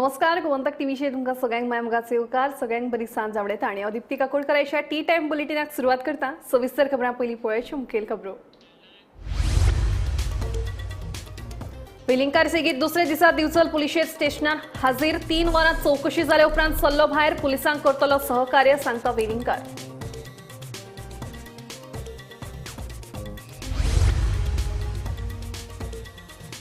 नमस्कार, गोमंतक टीव्हीचेर तुमकां सगळ्यांक माय मोगाचो येवकार. सगळ्यांक बरी सांज आवडयता आनी हांव दीप्ती काकोडकर अशा टी टायम बुलेटिनाक सुरवात करता. सविस्तर खबरां पयलीं पळोवच्यो मुखेल खबरो. वेलिंगकार सेगीत दुसऱ्या दिसा दिवचल पुलिशे स्टेशनार हाजीर. 3 वरां चवकशी जाल्या उपरांत सल्लो भायर. पुलिसांक करतलो सहकार्य, सांगता वेलिंगकार.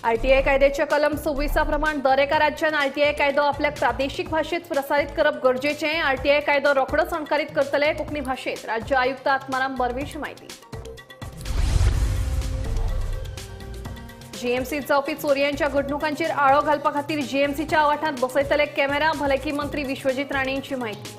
आरटीआय कायद्याच्या कलम 26 प्रमाण दर एका राज्यान आरटीआय कायदो आपल्या प्रादेशिक भाशेत प्रसारित करप गरजेचें. आरटीआय कायदो रोखडोच अणकारीत करतले कोंकणी भाशेत, राज्य आयुक्त आत्माराम बर्वेची माहिती. जीएमसीत जावपी चोरयांच्या घडणुकांचेर आळो घालपा खातीर जीएमसीच्या आवाठांत बसयतले कॅमेरा, भलायकी मंत्री विश्वजीत राणेंची माहिती.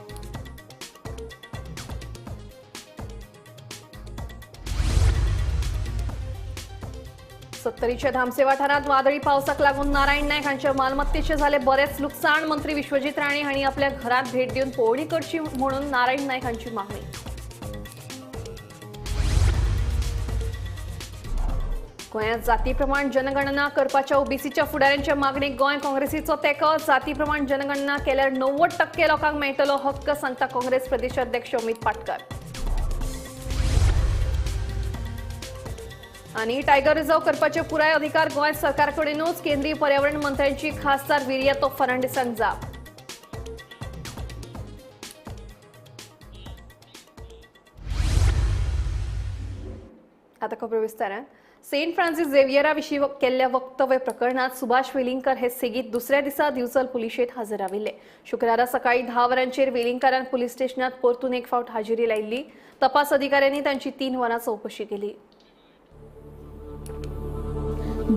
सत्तरीच्या धामसे वाठारांत वादळी पावसाक लागून नारायण नायक हांच्या मालमत्तेचे झाले बरेच लुकसाण. मंत्री विश्वजीत राणे हांणी आपल्या घरात भेट दिवन पळोवणी करची म्हणून नारायण नायक हांची मागणी. गोंयांत जातीप्रमाण जनगणना करपाच्या ओबीसीच्या फुडाऱ्यांच्या मागणेक गोंय काँग्रेसीचो तेंको. जातीप्रमाण जनगणना केल्यार 90% लोकांक मेळटलो हक्क, सांगता काँग्रेस प्रदेशाध्यक्ष अमित पाटकर. आनी टायगर रिझर्व करपाचे पुराय अधिकार गोंय सरकारकडेनूच, केंद्रीय पर्यावरण मंत्र्यांची खासदार विरियातो फर्नांडीसांक जाप. आता खबरो विस्तारान. सेंट फ्रांसिस झेवियरा विशीं केल्ल्या वक्तव्य प्रकरणात सुभाष वेलिंगकर हे सेगीत दुसऱ्या दिसा दिवचल पुलिशेंत हजर राविल्ले. शुक्रारा सकाळी 10 वरांचेर वेलिंगकारान पुलीस स्टेशनात परतून एक फावट हाजेरी लायिल्ली. तपास अधिकाऱ्यांनी तांची 3 वरां चवकशी केली.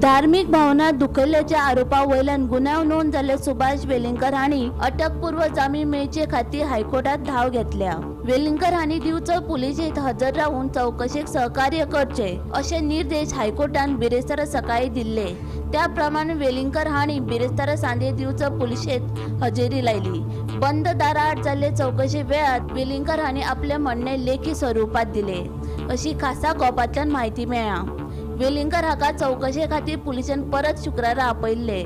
धार्मिक भावना दुखयल्ल्याच्या आरोपा वयल्यान गुन्यांव नोंद जाल्ले सुभाष वेलिंगकर हांणी अटकपूर्व जामीन मेळचे खातीर हायकोर्टात धाव घेतल्या. वेलिंगकर हांणी दिवचल पुलिशेंत हजर रावून चवकशेक सहकार्य करचे अशे निर्देश हायकोर्टान बिरेस्तारा सकाळी दिल्ले. त्या प्रमाण वेलिंगकर हांणी बिरेस्तारा सांजे दिवचल पुलिशेंत हजेरी लायली. बंद दाराआड जाल्ले चवकशे वेळार वेलिंगकर हांणी आपले म्हणणे लेखी स्वरुपात दिले अशी खासा गोपांतल्यान म्हायती मेळ्ळा. वेलिंगकर हाका चवकशे खातीर पुलिशेन परत शुक्रारा आपयल्ले.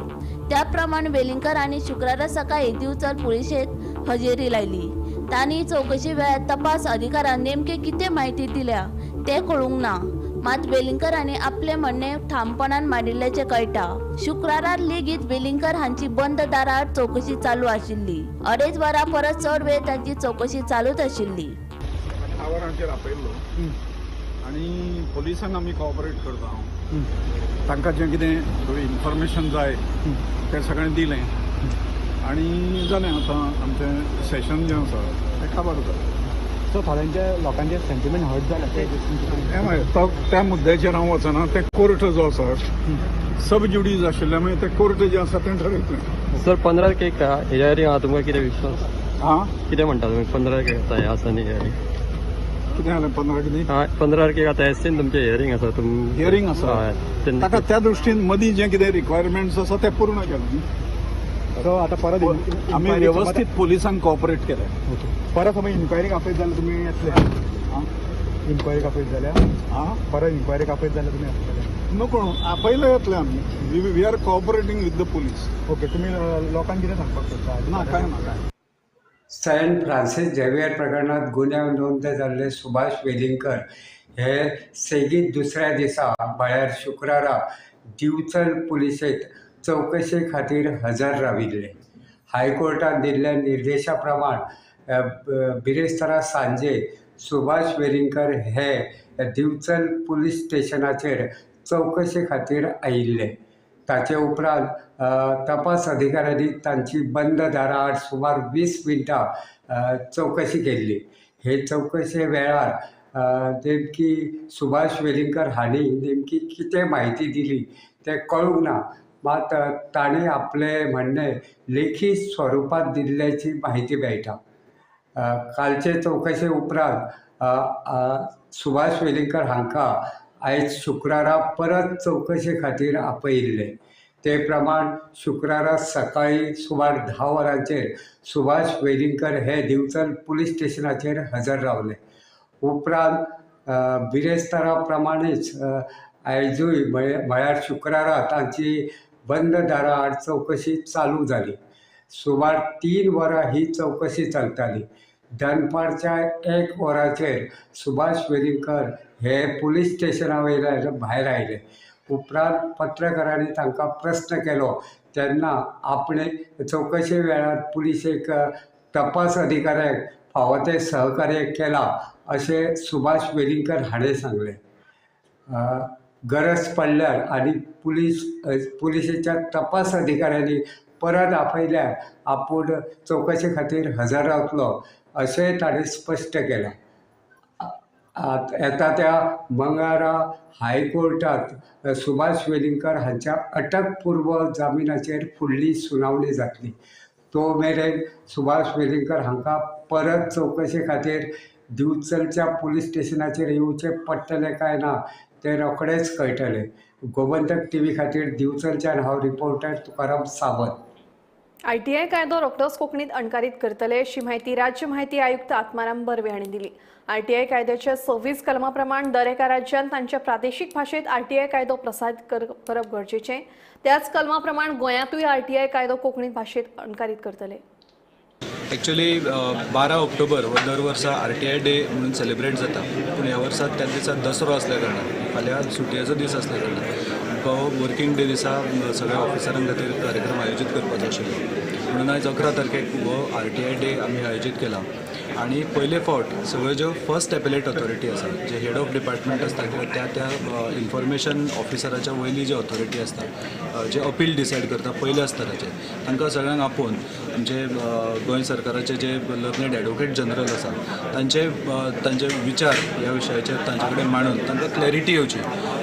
त्या प्रमाण वेलिंगकर हांणी शुक्रारा सकाळी दिवचल पुलिशेंत हजेरी लायली. तांणी चवकशे वेळार तपास अधिकाऱ्यान नेमके कितें म्हायती दिल्या तें कळूंक ना. मात वेलिंगकर हांणी आपले म्हणणे ठामपणान मांडिल्ल्याचें कळटा. शुक्रारा लेगीत वेलिंगकर हांची बंद दाराआड चवकशी चालू आशिल्ली. 2.5 वरां परस चड वेळ तांची चवकशी चालूच आशिल्ली. आनी पोलिसांक आमी कॉपरेट करता. हांव तांकां जें कितें इन्फॉर्मेशन जाय तें सगळें दिलें आनी जालें. आतां आमचें सेशन जें आसा तें काबार जालें. सो थोड्यांच्या लोकांचे सेंटिमेंट हर्ट जालें त्या मुद्द्याचेर हांव वचना. तें कोर्ट जो आसा सब ज्युडीज आशिल्लें, मागीर तें कोर्ट जें आसा तें ठरयतलें. सर 15 केक हियरींग आहा, तुमकां कितें विश्वास आं कितें म्हणटा तुमी? 15 केक आतां हें आसा न्ही हियरींग, कितें जालें 15 कितें 15 तारखेक आतां एससीन तुमचें हियरींग आसा. तुम हियरींग आसा ताका त्या दृश्टीन मदीं जें कितें रिक्वायरमेंट्स आसा तें पूर्ण केलें. सो आतां परत आमी वेवस्थीत पोलिसांक कॉपरेट केलें. परत समज इन्क्वायरीक आपयत जाल्यार तुमी येतले? इन्क्वायरीक आपयत जाल्यार परत इन्क्वायरीक आपयत जाल्यार तुमी येतले? नको, आपयले येतले आमी. We are cooperating with the police. Okay, तुमी लोकांक कितें सांगपाक सोदता? ना, कांय ना, कांय. सेंट फ्रांसिस झेवियर प्रकरणात गुन्यांव नोंद जाल्ले सुभाष वेलिंगकर हे सेगीत दुसऱ्या दिसा म्हळ्यार शुक्रारा दिवचल पुलिशेंत चवकशे खातीर हजर राविल्ले. हायकोर्टान दिल्ल्या निर्देशा प्रमाण बिरेस्तारा सांजे सुभाष वेलिंगकर हे दिवचल पुलीस स्टेशनाचेर चवकशे खातीर आयिल्ले. ताचे उपरांत तपास अधिकाऱ्यांनी तांची बंद दाराआड सुमार 20 मिनटां चवकशी केल्ली. हे चवकशे वेळार नेमकी सुभाष वेलिंगकर हांणी नेमकी कितें म्हायती दिली तें कळूंक ना. मात ताणें आपलें म्हणणें लेखी स्वरुपांत दिल्ल्याची म्हायती मेळटा. कालचे चवकशे उपरांत सुभाष वेलिंगकर हांकां आयज शुक्रारा परत चवकशे खातीर आपयिल्ले. ते प्रमाण शुक्रारा सकाळी सुमार 10 वरांचेर सुभाष वेलिंगकर हे दिवचल पुलीस स्टेशनाचेर हजर रावले. उपरांत बिरेस्तारा प्रमाणेच आयजूय म्हळ्यार शुक्रारा तांची बंद दाराआड चवकशी चालू जाली. सुमार 3 वरां ही चवकशी चलताली. दनपारच्या 1 वराचेर सुभाष वेलिंगकर हे पुलीस स्टेशना वयल्यान भायर आयले. उपरांत पत्रकारांनी तांकां प्रस्न केलो तेन्ना आपणे चवकशे वेळार पुलिशेक तपास अधिकाऱ्यांक फावो तें सहकार्य केलां अशें सुभाष वेलिंगकर हाणें सांगलें. गरज पडल्यार आनी पुलिशेच्या तपास अधिकाऱ्यांनी परत आपयल्यार आपूण चवकशे खातीर हजर रावतलो अशेंय ताणें स्पश्ट केलां. येता त्या मंगळारा हायकोर्टात सुभाष वेलिंगकर हांच्या अटकपूर्व जामिनाचेर फुडली सुनावणी जातली. तो मेरेन सुभाष वेलिंगकर हांकां परत चवकशे खातीर दिवचलच्या पुलीस स्टेशनाचेर येवचें पडटलें काय ना तें रोखडेंच कळटलें. गोमंतक टीव्ही खातीर दिवचलच्यान हांव रिपोर्टर तुकाराम सावंत. आयटीआय कायदो रोखडोच कोंकणीत अणकारीत करतले अशी म्हायती राज्य म्हायती आयुक्त आत्माराम बर्वे हांणी दिली. आरटीआय कायद्याच्या 26 कलमा प्रमाण दर एका राज्यान तांच्या प्रादेशीक भाशेंत आरटीआय कायदो प्रसारीत करप गरजेचें. त्याच कलमा प्रमाण गोंयांतूय आरटीआय कायदो कोंकणी भाशेंत अणकारीत करतले. एक्चुअली 12 ऑक्टोबर हो दर वर्सा आरटीआय डे म्हणून सेलिब्रेट जाता, पूण ह्या वर्सा त्या दिसा दसरो आसल्या कारणान, फाल्यां सुटयेचो दीस आसल्या कारणान आमकां हो वर्कींग डे दिसा सगळ्या ऑफिसरां खातीर कार्यक्रम आयोजीत करपाचो आशिल्लो. म्हणून आयज 11 तारखेक हो आरटीआय डे आमी आयोजीत केला आनी पयले फावट सगळ्यो ज्यो फर्स्ट एपेलेट ऑथॉरिटी आसा, जे हेड ऑफ डिपार्टमेंट आसता किंवा त्या त्या इन्फॉर्मेशन ऑफिसराच्या वयली जी ऑथॉरिटी आसता, जे अपील डिसायड करता पयल्या स्तराचेर, तांकां सगळ्यांक आपोवन आमचे गोंय सरकाराचे जे लर्नेड एडवोकेट जनरल आसा तांचे तांचे विचार ह्या विशयाचेर तांचे कडेन मांडून तांकां क्लॅरिटी येवची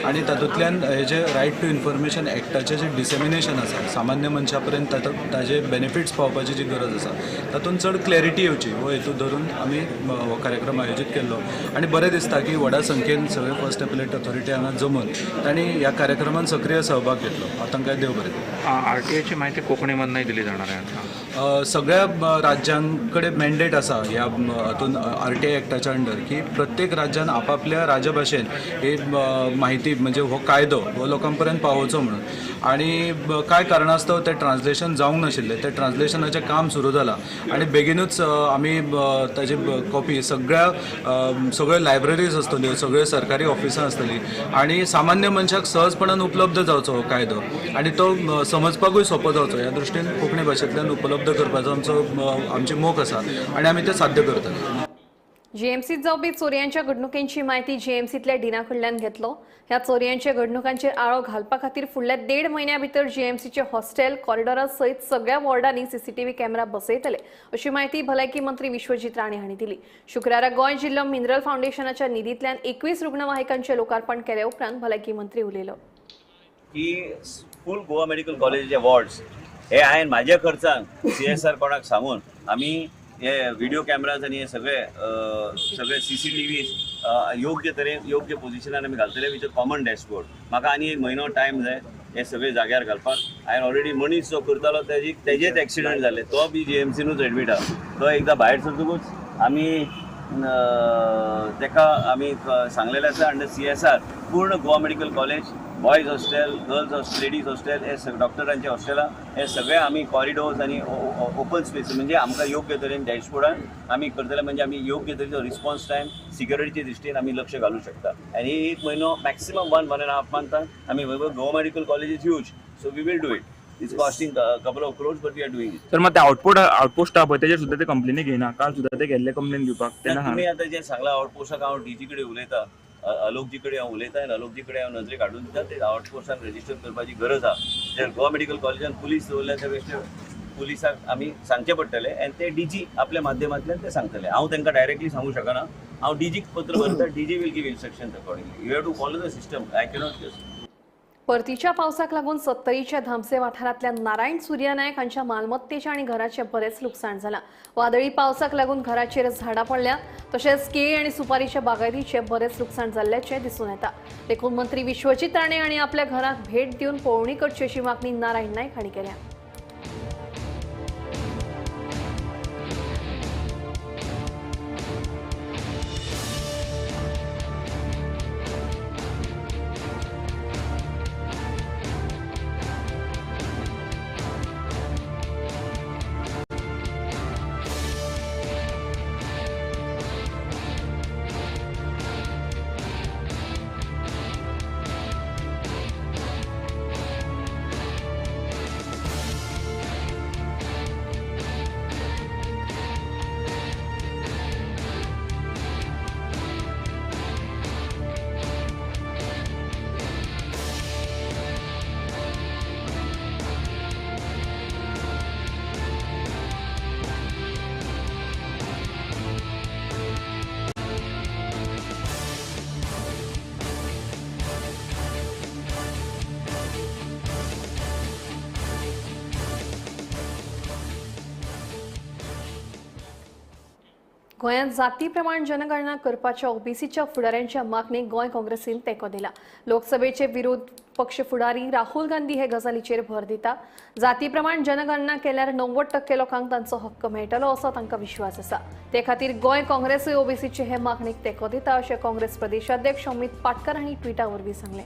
आनी तातूंतल्यान हे जे रायट टू इन्फॉर्मेशन एक्टाचें जें डिसेमिनेशन आसा सामान्य मनशा पर्यंत ताजे बेनिफिट्स पावपाची जी गरज आसा तातूंत चड क्लॅरिटी येवची हो हेतू धरून आमी हो कार्यक्रम आयोजीत केल्लो. आनी बरें दिसता की व्हडा संख्येन सगळे फर्स्ट एपेलेट ऑथॉरिटी हांगा जमून तांणी ह्या कार्यक्रमात सक्रीय सहभाग घेतलो. हांव तांकां देव बरें. आरटीआयची माहिती कोंकणीमधनय दिली जाणार आहे आता. सगळ्या राज्यांकडे मॅन्डेट आसा ह्या हातून आरटीआय एक्टाच्या अंडर की प्रत्येक राज्यान आपापल्या राजभाशेन ही माहिती म्हणजे हो कायदो हो लोकां पर्यंत पावोवचो म्हणून. आनी कांय कारणास्तव तें ट्रान्सलेशन जावंक नाशिल्लें, तें ट्रान्सलेशनाचें काम सुरू जालां आनी बेगीनूच आमी ताजी कॉपी सगळ्या सगळ्यो लायब्ररीज आसतल्यो, सगळ्यो सरकारी ऑफिसां आसतलीं आनी सामान्य मनशाक सहजपणान उपलब्ध जावचो हो कायदो आनी तो समजपाकूय सोंपो जावचो ह्या दृश्टीन कोंकणी भाशेंतल्यान उपलब्ध करपाचो आमचो आमची मोख आसा आनी आमी तें साध्य करतले. जीएमसीत जावपी चोरयांच्या घडणुकेंची म्हायती जीएमसीतल्या डिना कडल्यान घेतलो. ह्या चोरयांच्या घडणुकांचेर आळो घालपा खातीर फुडल्या 1.5 म्हयन्या भितर जीएमसीचे हॉस्टेल कॉरिडॉरा सयत सगळ्या वॉर्डांनी सीसीटीव्ही कॅमेरा बसयतले अशी म्हायती भलायकी मंत्री विश्वजीत राणे हांणी दिली. शुक्रारा गोंय जिल्लो मिनरल फावंडेशनाच्या निधींतल्यान 21 रुग्णवाहिकांचे लोकार्पण केले उपरांत भलायकी मंत्री उलयलो की फूल गोवा मेडिकल कॉलेजीचे वॉर्ड्स हे हांवें म्हाज्या खर्चान सीएसआर कोणाक सांगून आमी हे व्हिडिओ कॅमेराज आनी हे सगळे सगळे सीसीटीव्ही योग्य तरेन योग्य पोजिशनान आमी घालतले विथ अ कॉमन डॅशबोर्ड. म्हाका आनी 1 म्हयनो टायम जाय हे सगळे जाग्यार घालपाक. हांवें ऑलरेडी मनीस जो करतालो तेजेच एक्सिडंट जाले, तो बी जीएमसीनूच एडमीट आहा. तो एकदां भायर सरतकूच आमी तेका आमी सांगलेलें आसा अंडर सीएसआर पूर्ण Goa medical college boys hostel, girls hostel, ladies hostel हे सगळे डॉक्टरांचे हॉस्टेलां हे सगळे आमी कॉरिडोर्स आनी ओपन स्पेस म्हणजे आमकां योग्य तरेन डॅशबोर्डान आमी करतले, म्हणजे आमी योग्य तरेचो रिस्पॉन्स टायम सिक्युरिटीचे दृश्टीन आमी लक्ष घालूं शकता. आनी 1 म्हयनो मॅक्सिमम 1.5 मंथान आमी Goa medical college is huge, so we will do it. It's costing couple of crores but we are doing it. तर मग ते आउटपोस्ट आहा पळय तेजेर सुद्दां ते कंप्लेनी घेयना. काल सुद्दां ते गेल्ले कंप्लेन दिवपाक तेन्ना तुमी आतां जें सांगलां आउटपोस्टाक हांव डीजी कडेन उलयतां, अलोकजी कडेन हांव उलयतां आनी अलोकजी कडेन हांव नजरेक हाडून दिता ते आउटपोस्टान रजिस्टर करपाची गरज आहा. जर गोवा मेडिकल कॉलेजान पुलीस दवरल्या त्या बेश्टे पुलिसाक आमी सांगचें पडटलें आनी ते डीजी आपल्या माध्यमांतल्यान ते सांगतले. हांव तांकां डायरेक्टली सांगूं शकना, हांव डीजीक पत्र बरयता, DG will give instructions accordingly. You have to follow the system, I cannot just. परतीच्या पावसाक लागून सत्तरीच्या धामसे वाठारांतल्या नारायण सूर्या नायक हांच्या मालमत्तेचें आनी घराचें बरेंच लुकसाण जालां. वादळी पावसाक लागून घराचेर झाडां पडल्या तशेंच केळी आनी सुपारीच्या बागायतीचें बरेंच लुकसाण जाल्ल्याचें दिसून येता. देखून मंत्री विश्वजीत राणे हांणी आपल्या घराक भेट दिवन पळोवणी करची अशी मागणी नारायण नायक हांणी केल्या. गोंयांत जाती प्रमाण जनगणना करपाच्या ओबीसीच्या फुडाऱ्यांच्या मागणेक गोंय काँग्रेसीन तेंको दिला. लोकसभेचे विरोध पक्ष फुडारी राहुल गांधी हे गजालीचेर भर दिता. जाती प्रमाण जनगणना केल्यार 90% लोकांक तांचो हक्क मेळटलो असो तांकां विश्वास आसा. ते खातीर गोंय काँग्रेसूय ओबीसीचे हे मागणेक तेंको दिता अशें काँग्रेस प्रदेशाध्यक्ष अमित पाटकर हांणी ट्विटा वरवीं सांगलें.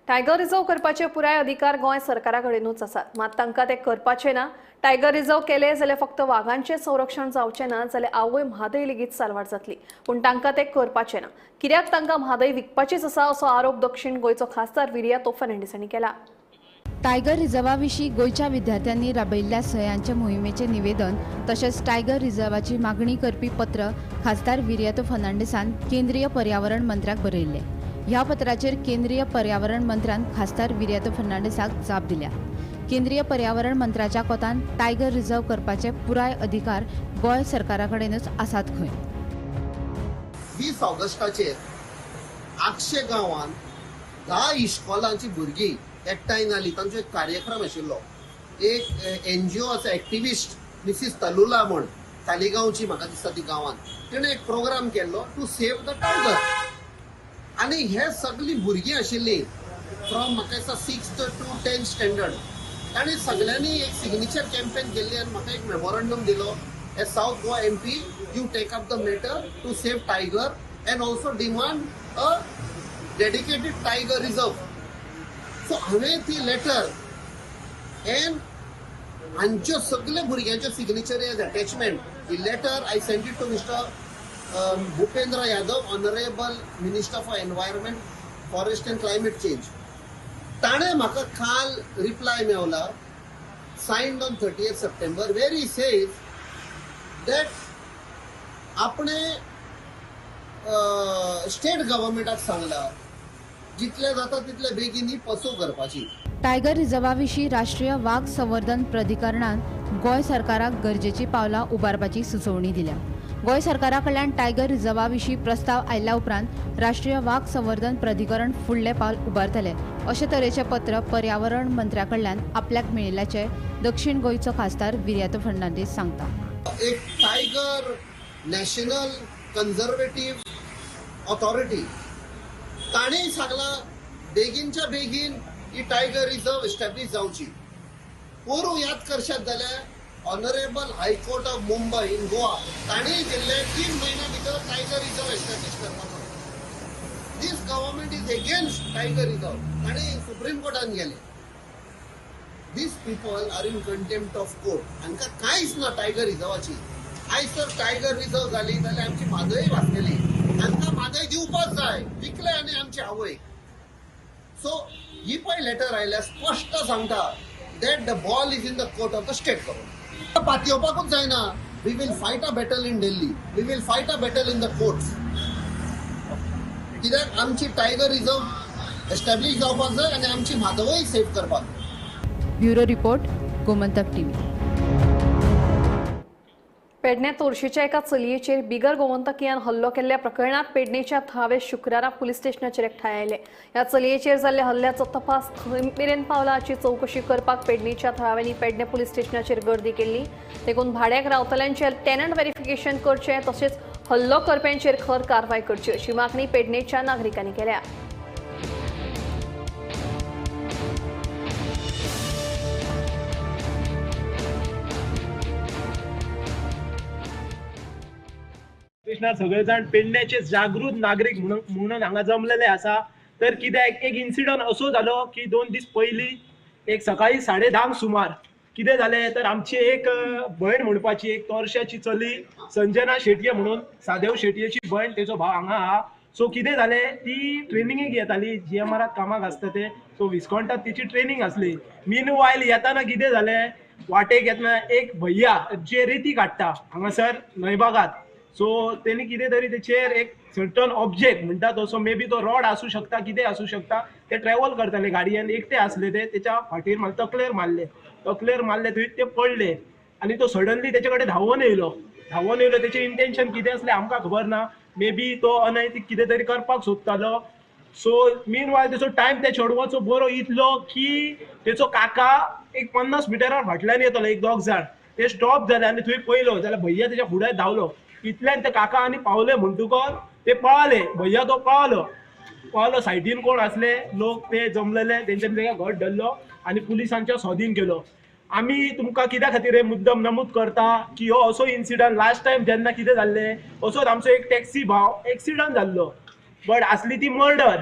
टायगर रिझर्व करपाचे पुराय अधिकार गोंय सरकारा कडेनूच आसात, मात तांकां ते करपाचे ना. टायगर रिझर्व केले जाल्यार फक्त वागांचें संरक्षण जावचें ना जाल्यार आवय म्हादय लेगीत साल्वार जातली, पूण तांकां ते करपाचे ना. कित्याक तांकां म्हादय विकपाचीच आसा असो आरोप दक्षिण गोंयचो खासदार विरियातो फर्नांडीस हांणी केला. टायगर रिझर्वा विशीं गोंयच्या विद्यार्थ्यांनी राबयिल्ल्या सयांच्या मोहिमेचें निवेदन तशेंच टायगर रिझर्वाची मागणी करपी पत्र खासदार विरियातो फर्नांडीसान केंद्रीय पर्यावरण मंत्र्याक बरयिल्लें. ह्या पत्राचेर केंद्रीय पर्यावरण मंत्र्यान खासदार विरियातो फर्नांडीसाक जाप दिल्या. केंद्रीय पर्यावरण मंत्र्याच्या कोतान टायगर रिझर्व करपाचे पुराय अधिकार गोंय सरकारा कडेनूच आसात खंय. 20 ऑगस्टाचेर आगशे गांवांत 10 इश्कोलांची भुरगीं एकठांय जाली. तांचो एक कार्यक्रम आशिल्लो. एक एनजीओ आसा एक्टिविस्ट मिसीस तलुला म्हण तालिगांवची म्हाका दिसता ती गांवांत, तिणें एक प्रोग्राम केल्लो टू सेव्ह the tiger. आनी हे सगळीं भुरगीं आशिल्लीं फ्रॉम म्हाका दिसता 6th to 10th standard. तांणी सगळ्यांनी एक सिग्नेचर कॅम्पेन केल्ली आनी म्हाका एक मेमोरंडम दिलो, as South Goa MP you take up the matter to save tiger and also demand a dedicated tiger reserve. So हांवें ती लेटर एंड हांच्यो सगळ्या भुरग्यांच्यो सिग्नेचर एज अटॅचमेंट ही letter I send it to mister Bhupendra Yadav, honourable minister for environment, forest and climate change. ताणें म्हाका काल reply Mewla, signed on 30 September, where he says that आपणे स्टेट गव्हर्मेंटाक सांगला जितले जाता तितले बेगीन ही पसो करपाची. टायगर रिझर्वा विशीं राष्ट्रीय वाग संवर्धन प्राधिकरणान गोंय सरकाराक गरजेची पावलां उबारपाची सुचोवणी दिल्या. गोंय सरकारा कडल्यान टायगर रिझर्वा विशीं प्रस्ताव आयल्या उपरांत राष्ट्रीय वाग संवर्धन प्राधिकरण फुडलें पावल उबारतले अशे तरेचें पत्र पर्यावरण मंत्र्या कडल्यान आपल्याक मेळिल्ल्याचें दक्षिण गोंयचो खासदार विरियातो फर्नांडीस सांगता. एक टायगर नॅशनल कन्झर्वेटिव्ह ऑथॉरिटी ताणें सांगलां बेगीनच्या बेगीन ही टायगर रिझर्व एस्टॅब्लीश जावची. पोरूं याद करशात जाल्यार honourable high court of Mumbai in Goa तांणी दिल्ले 3 म्हयन्या भितर टायगर रिझर्व एस्टॅब्लीश करपाचो. This government is against tiger reserve. तांणी सुप्रीम कोर्टान गेले. These people are in contempt of court. हांकां कांयच ना टायगर रिझर्वाची. आयज जर टायगर रिझर्व जाली जाल्यार आमची म्हादय वाचतली. तांकां म्हादय दिवपाक जाय, विकले आनी आमची आवय. सो ही पळय लेटर आयल्या स्पश्ट सांगता that the ball is in the court of the state government. पातयेवपाकूच जायना. We will fight a battle in Delhi, we will fight a battle in the courts. कित्याक आमची टायगर रिझर्व एस्टॅब्लीश जावपाक जाय आनी आमची म्हादय सेव्ह करपाक. Bureau report, Gomantak TV. Pedne तोरशेच्या एका चलयेचेर बिगर गोमंतकीयान हल्लो केल्ल्या प्रकरणात पेडणेच्या थळावे शुक्रारा पुलीस स्टेशनाचेर एकठांय आयले. ह्या चलयेचेर जाल्ल्या हल्ल्याचो तपास खंय मेरेन पावला हाची चवकशी करपाक पेडणेच्या थळाव्यांनी पेडणे पुलीस स्टेशनाचेर गर्दी केल्ली. देखून भाड्याक रावतल्यांचेर टेनंट व्हेरिफिकेशन करचें तशेंच हल्लो करप्यांचेर खर कारवाय करची अशी मागणी पेडणेच्या नागरिकांनी केल्या. सगळे जाण पेडण्याचे जागृत नागरीक म्हणून हांगा जमलेले आसा. तर कित्याक एक इन्सिडंट असो जालो की 2 दीस पयलीं एक सकाळी 10:30 सुमार कितें जालें तर आमची एक भयण म्हणपाची एक तोरशाची चली संजना शेटये म्हणून सादेव शेटयेची भयण, तेचो भाव हांगा आहा. सो कितें जालें ती ट्रेनिंगेक येताली, जीएमआरात कामाक आसता ते, सो विस्कॉन्टात तिची ट्रेनिंग आसली. मीन वायल येताना कितें जालें वाटेक येतना एक भैया जे रेती काडटा हांगासर न्हंयबागात, सो तेणी कितें तरी तेचेर एक सर्टन ऑब्जेक्ट म्हणटा तसो मे बी तो रॉड आसूं शकता कितें आसूं शकता, ते ट्रॅवल करताले गाडयेन एकटे आसले ते, तेच्या फाटीर तकलेर मारले, तकलेर मारले थंय ते पडले आनी तो सडनली तेचे कडेन धांवून येयलो. धांवून येयलो, तेचें इंटेन्शन कितें आसलें आमकां खबर ना, मे बी तो अनैतीक कितें तरी करपाक सोदतालो. सो मीन वायल तेचो टायम त्या चेडवाचो बरो इतलो की तेचो काका एक 50 मिटरार फाटल्यान येतलो, एक दोग जाण ते स्टॉप जाले आनी थंय पयलो जाल्यार भैया तेच्या फुड्यान धांवलो. इतल्यान ते काका आनी पावले म्हणटकच ते पळाले, भैया तो पळालो पळालो. सायडीन कोण आसले लोक ते जमलेले, तेंच्यांनी तेका घट धरलो आनी पुलिसांच्या सोदीन केलो. आमी तुमकां कित्या खातीर हे मुद्दम नमूद करता की हो असो इन्सिडंट लास्ट टायम जेन्ना कितें जाल्लें, असोच आमचो एक टॅक्सी भाव एक्सिडंट जाल्लो, बट आसली ती मर्डर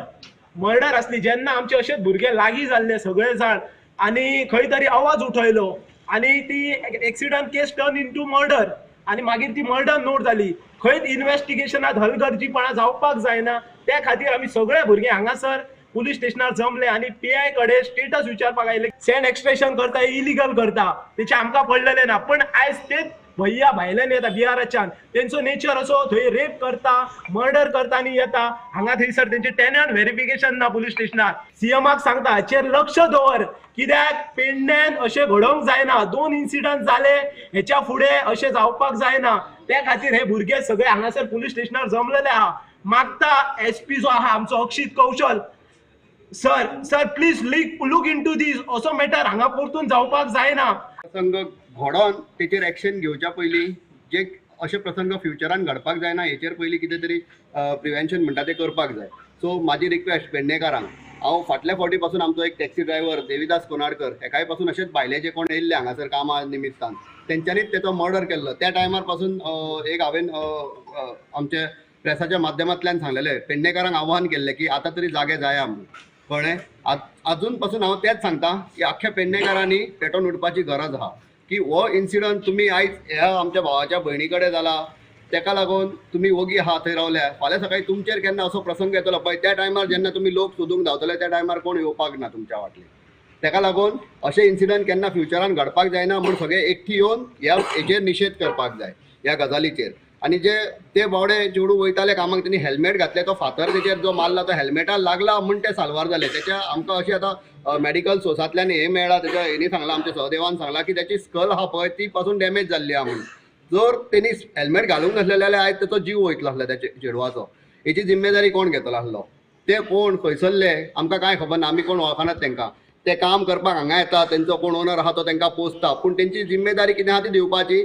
मर्डर आसली. जेन्ना आमचे अशेच भुरगे लागीं जाल्ले सगळे जाण आनी खंय तरी आवाज उठयलो आनी ती accident case turn into murder आनी मागीर ती मर्डर नोट जाली. खंयच इन्वेस्टिगेशनात हलगर्जीपणां जावपाक जायना, त्या खातीर आमी सगळे भुरगे हांगासर पुलीस स्टेशनार जमले आनी पी I कडेन स्टेटस विचारपाक आयले. सँड एक्सट्रेशन करता, इलिगल करता, तेचें आमकां पडलेलें ना. पण आयज तेच भैया भायल्यान येता बिहाराच्यान, तेंचो नेचर असो थंय रेप करता, मर्डर करता आनी येता हांगा. थंयसर तेंचे टेनंट व्हेरिफिकेशन ना पुलीस स्टेशनार. सीएमाक सांगता हाचेर लक्ष दवर, कित्याक पेडण्यान अशें घडोवंक जायना. 2 इन्सिडंट जाले, हेच्या फुडें अशें जावपाक जायना. त्या खातीर हे भुरगे सगळे हांगासर पुलीस स्टेशनार जमलेले आहा. मागता एस पी जो आहा आमचो Akshit Kaushal sir, sir please look into this. असो मॅटर हांगा परतून जावपाक जायना. प्रसंग घडोवन तेचेर एक्शन घेवच्या पयलीं जे अशे प्रसंग फ्युचरान घडपाक जायना हेचेर पयलीं कितें तरी प्रिवेन्शन म्हणटा तें करपाक जाय. सो म्हाजी रिक्वेस्ट पेडणेकारांक, हांव फाटल्या फावटी पासून आमचो एक टॅक्सी ड्रायव्हर देविदास कोनाडकर हेकाय पासून अशेंच भायले जे कोण येयल्ले हांगासर कामा निमित्तान तेंच्यांनीच तेचो मर्डर केल्लो. त्या टायमार पासून एक हांवें आमचे प्रेसाच्या माध्यमांतल्यान सांगलेलें, पेडणेकारांक आव्हान केल्लें की आतां तरी जागे जाया म्हणून. कळ्ळें? आजून पासून हांव तेंच सांगता की आख्ख्या पेडणेकारांनी पेटोवन उठपाची गरज आहा की हो इन्सिडंट तुमी आयज ह्या आमच्या भावाच्या भयणी कडेन जाला तेका लागून तुमी वोगी आहा थंय रावल्या, फाल्यां सकाळी तुमचेर केन्ना असो प्रसंग येतलो पळय त्या टायमार जेन्ना तुमी लोक सोदूंक धांवतले त्या टायमार कोण येवपाक ना तुमच्या वाटले. तेका लागून अशे इन्सिडंट केन्ना फ्युचरान घडपाक जायना म्हूण सगळे एकठी येवन ह्या हेचेर निशेध करपाक जाय ह्या गजालीचेर. आनी जे ते बावडे चेडूं वयताले कामाक तेणी हेल्मेट घातले, तो फातर तेचेर जो मारला तो हेल्मेटार लागला म्हूण ते साल्वार जाले. तेच्या आमकां अशी आतां मेडिकल सोर्सांतल्यान हें मेळ्ळां, तेच्या हेणी सांगलां, आमच्या सहदेवान सांगलां की तेची स्कल आहा पळय ती पासून डॅमेज जाल्ली आहा म्हणून. जर तेणी हेल्मेट घालूंक नासलें जाल्यार आयज तेचो जीव वयतलो आसलो त्या चेडवाचो. हेची जिम्मेदारी कोण घेतलो आसलो? ते कोण खंयसरले आमकां कांय खबर ना, आमी कोण वळखनात तेंकां. ते काम करपाक हांगा येता, तेंचो कोण ओनर आहा तो तेंकां पोसता, पूण तेंची जिम्मेदारी कितें आहा ती दिवपाची.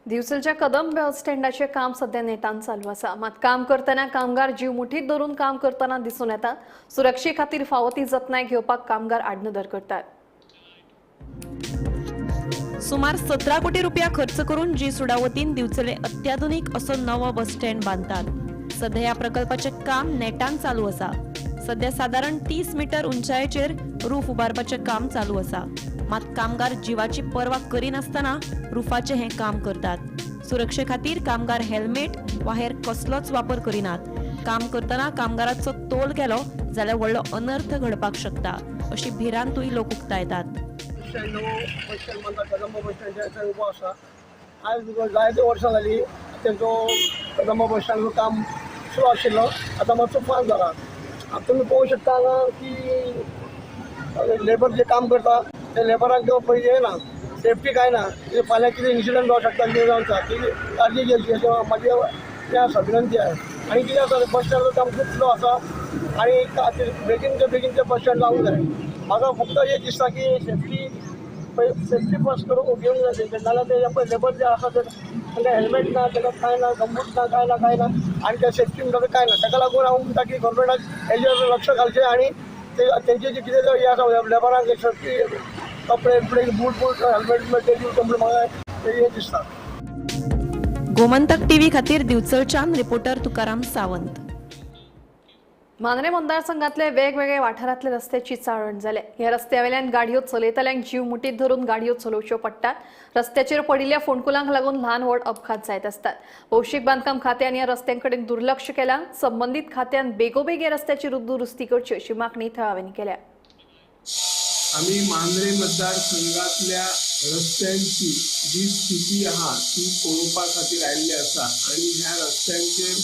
दिवचलच्या कदंब बस स्टँडाचें काम सध्या नेटान चालू आसा. मात काम करतना कामगार जीव मुठीत धरून काम करतना दिसून येतात. सुरक्षे खातीर फावो ती जतनाय घेवपाक कामगार आडनदर करतात. सुमार 17 कोटी रुपया खर्च करून जी सुडा वतीन दिवचले अत्याधुनिक असो नवो बस स्टँड बांदतात. सध्या ह्या प्रकल्पाचें काम नेटान चालू आसा. सध्या सादारण 30 मिटर उंचायेचेर रूफ उबारपाचें काम चालू आसा. मात कामगार जिवाची पर्वा करिनासतना रुफाचें हें काम करतात. सुरक्षे खातीर कामगार हेल्मेट वा हेर कसलोच वापर करिनात. काम करतना कामगाराचो तोल गेलो जाल्यार व्हडलो अनर्थ घडपाक शकता अशी भिरांतूय लोक उक्तायतात. बस स्टँड बांदता, कदंब बस स्टँड उबो आसा. आयज जायते वर्सां जाली तेंचो कदंब बस स्टँडाचो काम सुरू आशिल्लो, आतां मातसो फास्ट जाला. आतां तुमी पळोवंक शकता हांगा की लेबर जे काम करता ते लेबरांक पयलीं येना, सेफ्टी कांय ना. फाल्यां कितें इन्सिडंट जावंक शकता, कितें जावंक शकता, ती काळजी घेवची अशें म्हाजी तें आसा विनंती आहे. आनी कितें आसा, बस स्टँडाचो काम खूब स्लो आसा आनी बेगीन ते बेगीन ते बस स्टँड लावंक जाय. म्हाका फक्त एक दिसता की सेफ्टी सेफ्टी फर्स्ट करूंक घेवंक जाय, नाजाल्यार ते लेबर जे आसा ते तांकां हेल्मेट ना, ताका कांय ना, गमबूट ना, कांय ना कांय ना, आनी त्या सेफ्टी म्हणटा कांय ना. ताका लागून हांव म्हणटा की गव्हर्मेंटान हेजेर लक्ष घालचें आनी ते तेंचे जे कितें हें आसा लेबरांक सेफ्टी कपडे बिपडे बूट बूट हेल्मेट ते दिवचें म्हणून म्हाका हें दिसता. गोमंतक टीव्ही खातीर दिवचलच्यान रिपोर्टर तुकाराम सावंत. मांद्रें मतदारसंघातले वेगवेगळे वाठारांतले रस्त्याची चाळण जाले. ह्या रस्त्यावेल्यान गाडयो चलयतल्यांक जीव मुठीत धरून गाडयो चलोवच्यो पडटात. रस्त्याचेर पडिल्ल्या फोंडकुलांक लागून ल्हान व्हड अपघात जायत आसतात. भौशीक बांदकाम खात्यान ह्या रस्त्यांकडेन दुर्लक्ष केलां. संबंदीत खात्यान बेगोबेग ह्या रस्त्याची दुरुस्ती करची अशी मागणी थळाव्यांनी केल्या. आमी मांद्रें मतदारसंघातल्या रस्त्यांची जी स्थिती आहा ती पळोवपा खातीर आयिल्ले आसा आनी ह्या रस्त्यांचेर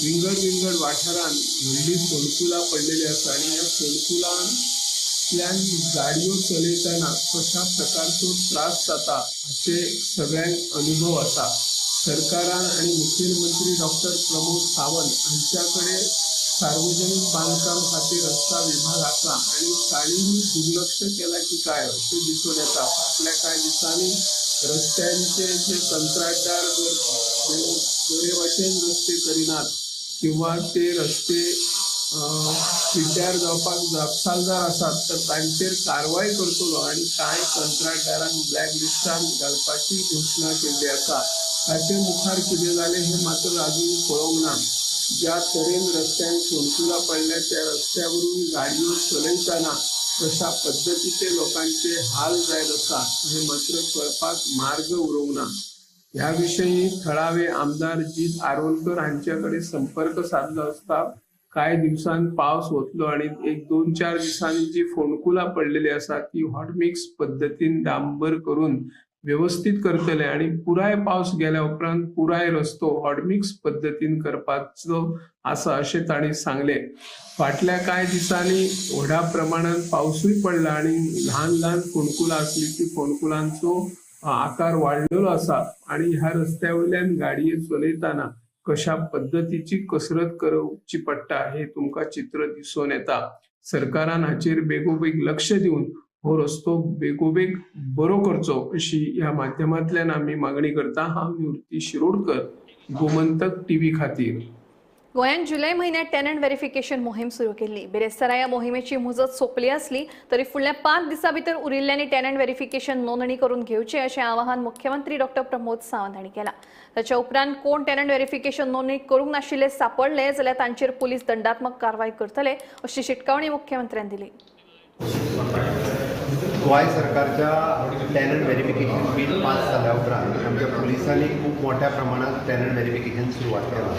विंगड विंगड वाठारांत व्हडली फोंडकुलां पडलेली आसा आनी ह्या फोंडकुलांतल्यान गाडयो चलयतना कशा प्रकारचो त्रास जाता हाचे सगळ्यांक अनुभव आसा. सरकारान आनी मुखेलमंत्री डॉक्टर प्रमोद सावंत हांच्या कडेन सार्वजनिक बांदकाम खातें रस्ता विभाग आसा आनी तांणीय दुर्लक्ष केलां की काय अशें दिसून येता. फाटल्या कांय दिसांनी रस्त्यांचे जे कंत्राटदार जर बरे भाशेन रस्ते करिनात किंवा ते रस्ते पिड्ड्यार जावपाक जापसालदार आसात तर तांचेर कारवाय करतलो आनी कांय कंत्राटदारांक ब्लॅक लिस्टान घालपाची घोशणा केल्ली आसा. ताचे मुखार कितें जालें हें मात्र अजून पळोवंक ना. ज्या तरेन रस्त्यांक फोंडकुलां पडल्या त्या रस्त्या वरून गाडयो चलयतना कशा पद्दतीचे लोकांचे हाल जायत आसा हें मात्र कळपाक मार्ग उरोवंक ना. ह्या विशयी थळावे आमदार जीत आरोलकर हांचे कडेन संपर्क साधलो आसता कांय दिवसान पावस वतलो आनी एक 2-4 दिसांनी जी फोंडकुलां पडलेली आसा ती हॉटमिक्स पद्दतीन डांबर करून व्यवस्थीत करतले आनी पुराय पावस गेल्या उपरांत पुराय रस्तो हॉटमिक्स पद्दतीन करपाचो आसा अशें तांणी सांगलें. फाटल्या कांय दिसांनी व्हडा प्रमाणात पावसूय पडला आनी ल्हान ल्हान फोंडकुलां आसली ती फोंडकुलांचो आकार वाडलेलो आसा आनी ह्या रस्त्या वयल्यान गाडये चलयतना कशा पद्दतीची कसरत करची पडटा हे तुमकां चित्र दिसून येता. सरकारान हाचेर बेगोबेग लक्ष दिवन हो रस्तो बेगोबेग बरो करचो अशी ह्या माध्यमांतल्यान आमी मागणी करता. हांव निवृत्ती शिरोडकर, गोमंतक टीव्ही खातीर. गोंयांत जुलय म्हयन्यात टेनंट व्हेरिफिकेशन मोहीम सुरू केल्ली. बिरेस्तारा ह्या मोहिमेची मुजत सोंपली आसली तरी फुडल्या 5 दिसां भितर उरिल्ल्यांनी टेनंट व्हेरिफिकेशन नोंदणी करून घेवची अशें आवाहन मुख्यमंत्री डॉक्टर प्रमोद सावंत हांणी केलां. ताच्या उपरांत कोण टेनंट व्हेरिफिकेशन नोंदणी करूंक नाशिल्ले सापडले जाल्यार तांचेर पुलीस दंडात्मक कारवाय करतले अशी शिटकावणी मुख्यमंत्र्यान दिली. गोंय सरकारच्या टॅनंट व्हेरिफिकेशन बील पास जाल्या उपरांत आमच्या पुलिसांनी खूब मोठ्या प्रमाणात टॅनंट व्हेरिफिकेशन सुरवात केलां.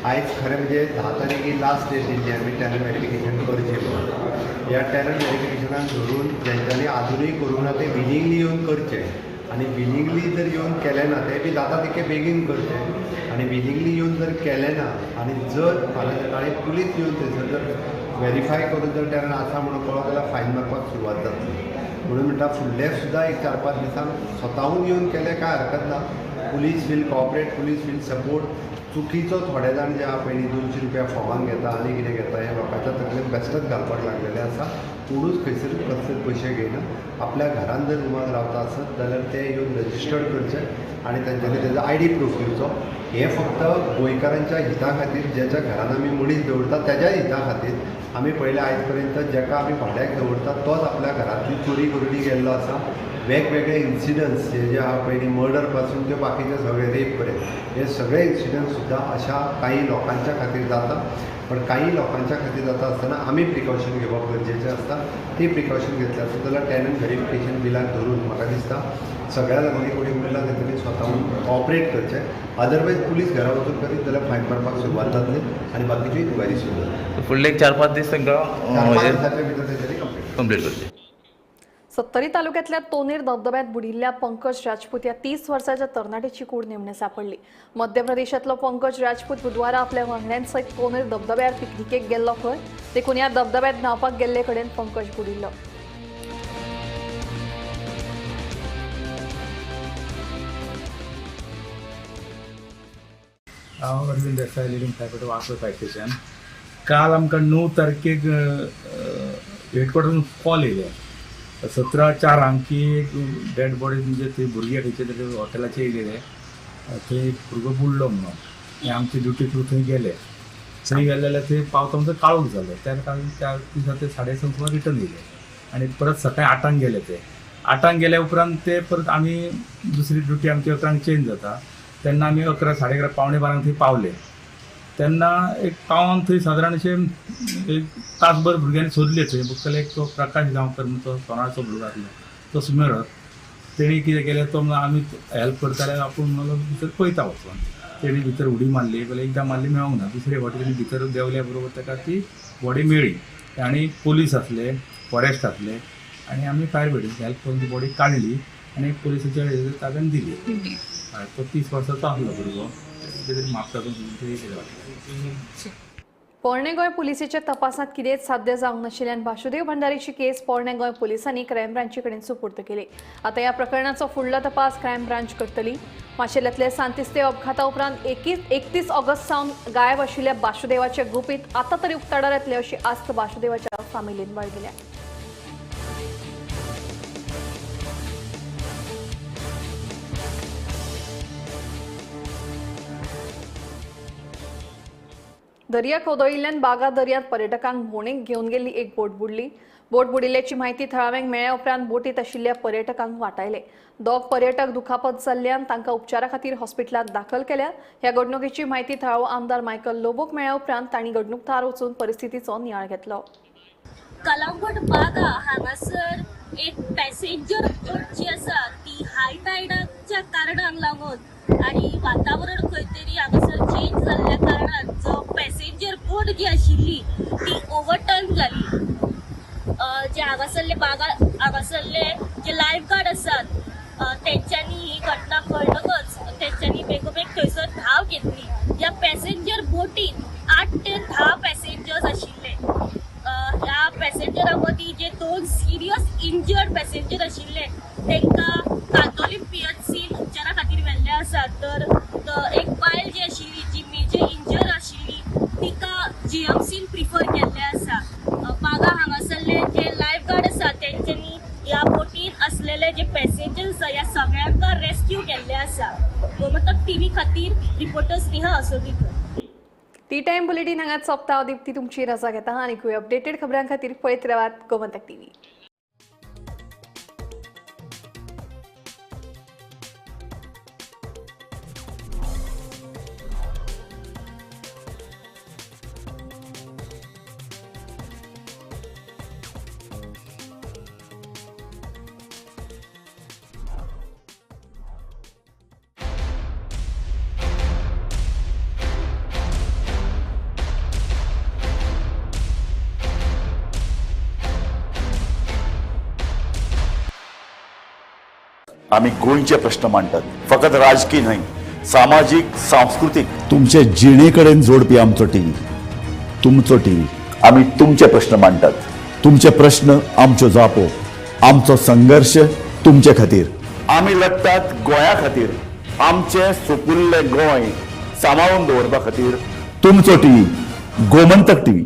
आयज खरें म्हणजे 10 तारखेर लास्ट डेट दिल्ली आमी टॅनंट व्हेरिफिकेशन करचें म्हणून. ह्या टॅनंट व्हेरिफिकेशनाक धरून जेंच्यांनी आजुनूय करूंक ना ते विलिंगली येवन करचें आनी विलिंगली जर येवन केलें ना तें बी जाता तितकें बेगीन करचें आनी विलिंगली येवन जर केलें ना आनी जर फाल्यां सकाळीं पुलीस येवन थंयसर जर व्हेरीफाय करून जर टॅनंट आसा म्हणून कळ्ळो जाल्यार फायन मारपाक सुरवात जातली. म्हणून म्हणटा फुडले सुद्दां एक 4-5 दिसांक स्वताहून येवन केलें कांय हरकत ना. Police will cooperate, police will support. चुकीचो थोडे जाण जे आहा पयलीं 200 रुपया फॉर्मान घेता आनी कितें घेता हें लोकांच्या तकलेन बेश्टेच घालपाक लागलेलें आसा. कोणूच खंयसर कसलेच पयशे घेयना. आपल्या घरान जर रुमान रावता आसत जाल्यार ते येवन रजिस्टर्ड करचे आनी तांच्यांनी तेजो I D proof दिवचो. हें फक्त गोंयकारांच्या हिता खातीर, ज्याच्या घरान आमी मनीस दवरता तेज्या हिता खातीर आमी पयलें आयज पर्यंत जेका आमी भाड्याक दवरता तोच आपल्या घरांतली चोरी करून गेल्लो आसा. वेगवेगळे इन्सिडंट्स जे जे आहा पयलीं मर्डर पासून ते बाकीचे सगळे रेप पर्यंत हे सगळे इन्सिडंट्स सुद्दां अशा काही लोकांच्या खातीर जाता. पण काही लोकांच्या खातीर जाता आसतना आमी प्रिकॉशन घेवप गरजेचें आसता. ती प्रिकॉशन घेतली आसत जाल्यार टॅनंट व्हेरिफिकेशन बिलाक धरून म्हाका दिसता सगळ्या लोकांनी कोणी उरला तेंच्यांनी स्वताहून कॉपरेट करचें. अदरवायज पुलीस घरा वचून करीत जाल्यार फायन मारपाक सुरवात जातली आनी बाकीची इन्क्वायरी सुरू जातली. फुडले 4-5 दीस तांकां 4-5 दिसांच्या भितर तेंच्यांनी कंप्लीट करचें. सत्तरी तालुक्यातल्या तोनेर धबधब्यात बुडिल्ल्या पंकज राजपूत या 30 वर्साच्या तरणाट्याची कूड निमणे सापडली. मध्य प्रदेशातलो पंकज राजपूत बुधवारा आपल्या वांगड्यांसयत तोनेर धबधब्यार पिकनिकेक गेल्लो खंय, देखून ह्या धबधब्यात न्हांवपाक गेल्ले कडेन पंकज बुडिल्लो. हांव Arvind Desai, leading firefighter Vasco fire station. काल आमकां 9 तारखेक हेडक्वॉर्टरून कॉल येयले 17:04 की एक डेड बॉडी म्हणजे थंय भुरगे खंयचे तरी हॉटेलाचे येयलेले, थंय एक भुरगो बुडलो म्हणून. आनी आमची ड्युटी थ्रू थंय गेले. थंय गेले जाल्यार थंय पावता म्हणसर काळोख जालो. त्या कारण त्या दिसा ते 6:30 सुमार रिटर्न येयले आनी परत सकाळी 8 गेले. ते 8 गेल्या उपरांत ते परत आमी दुसरी ड्युटी आमची 11 चेंज जाता तेन्ना आमी 11, 11:30, 11:45 थंय पावले. तेन्ना एक पावन थंय सादारण अशें एक तासभर भुरग्यांनी सोदले थंय. बघतले एक तो प्रकाश गांवकर म्हणून तो सोनाळचो भुरगो आसलो तो सुमेरत. तेणी कितें केलें तो आमी हेल्प करताले आपूण म्हणलो भितर पळयता वचोन. तेणी भितर उडी मारली, पयलीं एकदां मारली मेळोंक ना, दुसरे फावटी तेणी भितर देंवल्या बरोबर ताका ती बॉडी मेळ्ळी. आनी पोलीस आसले, फॉरेस्ट आसले आनी आमी फायर ब्रिगेडीन हेल्प करून ती बॉडी काडली आनी पोलिसाच्या ताब्यान दिली. तो 30 वर्साचो आसलो भुरगो. कितें तरी म्हापसातून. पोरणे गोंय पुलिसेच्या तपासात कितेंच साध्य जावंक नाशिल्ल्यान बासुदेव भंडारीची केस पोरणे गोंय पुलिसांनी क्रायम ब्रांची कडेन सुपूर्द केली. आतां ह्या प्रकरणाचो फुडलो तपास क्रायम ब्रांच करतली. माशेलांतल्या सांतिस्तेव अपघाता उपरांत 31 ऑगस्ट सावन गायब आशिल्ल्या बासुदेवाचे गुपीत आतां तरी उक्ताडार येतले अशी आस्त बासुदेवाच्या फामिलीन बाळगिल्या. दर्या कोदळिल्ल्यान बागा दर्यांत पर्यटकांक भोंवडेक घेवन गेल्ली एक बोट बुडली. बोट बुडिल्ल्याची म्हायती थळाव्यांक मेळ्ळ्या उपरांत बोटीत आशिल्ल्या पर्यटकांक वाटायले. दोग पर्यटक दुखापत जाल्ल्यान तांकां उपचारा खातीर हॉस्पिटलांत दाखल केल्या. ह्या घडणुकेची म्हायती थळावो आमदार मायकल लोबोक मेळ्ळ्या उपरांत तांणी घडणूक थळार वचून परिस्थितीचो नियाळ घेतलो. कलंगूट बागा हांगासर एक पॅसेंजर बोट जी आसा ती हाय टायडाच्या कारणाक लागून आनी वातावरण खंय तरी हांगासर चेंज जाल्ल्या कारणान जो पॅसेंजर बोट जी आशिल्ली ती ओवरटर्न जाली. जे हांगासरले बागा हांगासरले जे लायफ गार्ड आसात तेंच्यांनी ही घटना कळटकच तेंच्यांनी बेगोबेग थंयसर धांव घेतली. ह्या पॅसेंजर बोटीन 8 ते 10 पॅसेंजर्स आशिल्ले. ह्या पॅसेंजरां मदीं जे 2 सिरियस इंजर्ड पॅसेंजर आशिल्ले तांकां कांदोली PHC उपचारा खातीर व्हेल्ले आसात. तर एक बायल जी आशिल्ली जी मेजर इंजर्ड आशिल्ली तिका GMCन प्रिफर केल्ले आसा. बागा हांगासरले जे लायफ गार्ड आसा तेंच्यांनी ह्या बोटीन आसलेले जे पॅसेंजर्स आसा ह्या सगळ्यांक रेस्क्यू केल्ले आसा. गोमंतक टीव्ही खातीर reporter Sneha Asolikar. T time bulletin हांगाच सोंपता. हांव दीप्ती तुमची रजा घेता आनी अपडेटेड खबरां खातीर पळयत रावात गोमंतक टीव्ही. आम्ही गोंयचे प्रश्न मांडटात, फकत राजकीय न्हय, सामाजीक, सांस्कृतीक, तुमचे जिणेकडेन जोडपी आमचो टीव्ही, तुमचो टीव्ही. आम्ही तुमचे प्रश्न मांडटात, तुमचे प्रश्न आमच्यो जापो, आमचो संघर्ष तुमचे खातीर. आमी लढटात गोंया खातीर, आमचें सुपुल्लें गोंय सांबाळून दवरपा खातीर. तुमचो टीव्ही, गोमंतक टीव्ही.